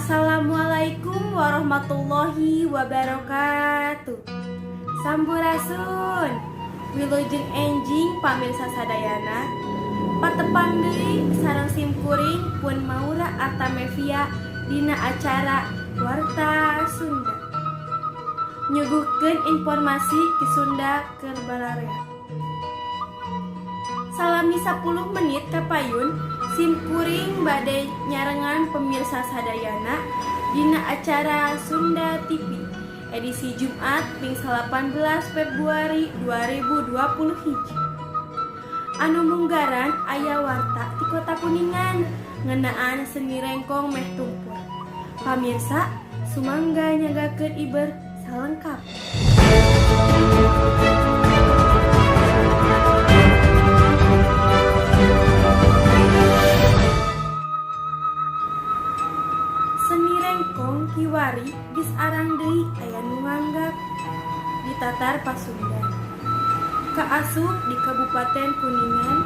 Assalamualaikum warahmatullahi wabarakatuh. Sampurasun. Wilujeng enjing pamirsa sadayana. Patepang deui sareng simkuring pun Maura Artamevia dina acara Warta Sunda. Nyuguhkeun informasi ti Sunda keur bararea. Salami 10 menit kapayun simkuring bade nyarengan pemirsa sadayana dina acara Sunda TV edisi Jumat ping 18 Februari 2020 hiji. Anu munggaran aya warta ti Kota Kuningan ngeunaan seni rengkong meh tumpur. Pamirsa, sumangga nyanggakeun iber salengkap. Seni rengkong kiwari geus arang deui aya nu nganggap di Tatar Pasundan. Kaasup di Kabupaten Kuningan,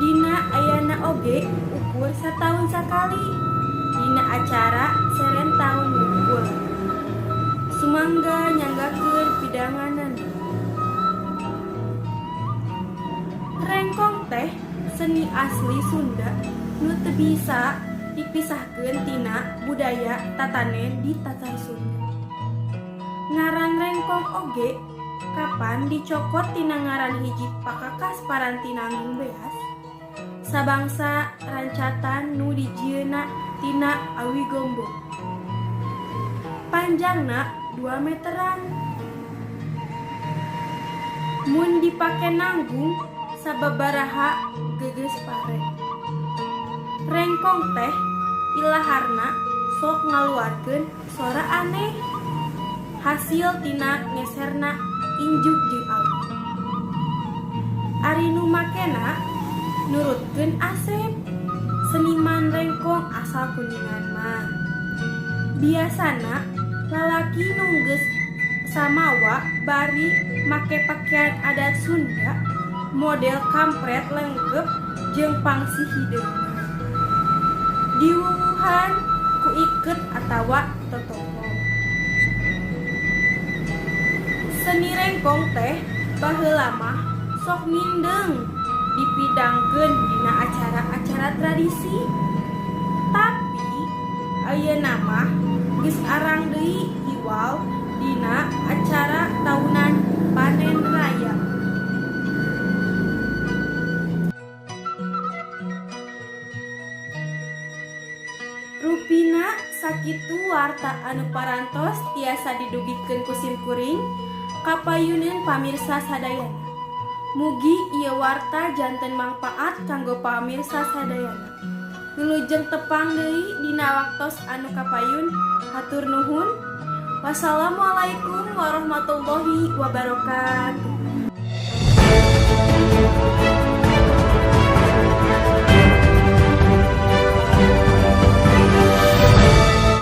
dina ayana oge ukur sataun sakali dina acara seren taun wungkul. Sumangga nyanggakeun pidanganan. Rengkong teh seni asli Sunda nu teu bisa dipisahkeun tina budaya tatanen di Tatar Sunda. Ngaran rengkong oge kapan dicokot tina ngaran hiji pakakas paranti nanggung beas, sabangsa rancatan nu dijieunna tina awi gombong. Panjangna 2 meteran. Mun dipake nanggung sababaraha geges pare. Rengkong teh ilaharna sok ngaluarkeun sora aneh hasil tina ngeserna injuk jeung awi. Ari nu makena nurutkeun Asep, seniman rengkong asal Kuningan mah. Biasana lalaki nu geus samawa bari make pakaian adat Sunda model kampret lengkep jeung pangsi hideungna. Diwuwuhan ku iket atawa totopong. Seni rengkong teh baheula mah sok mindeng dipidangkeun dina acara-acara tradisi. Tapi ayeuna mah geus arang deui iwal dina acara taunan panen raya. Rupina sakitu warta anu parantos tiasa didugikeun ku simkuring kapayuneun pamirsa sadayana. Mugi ieu warta janten mangpaat kanggo pamirsa sadayana. Wilujeng tepang deui dina waktos anu kapayun. Hatur nuhun. Wassalamualaikum warahmatullahi wabarakatuh.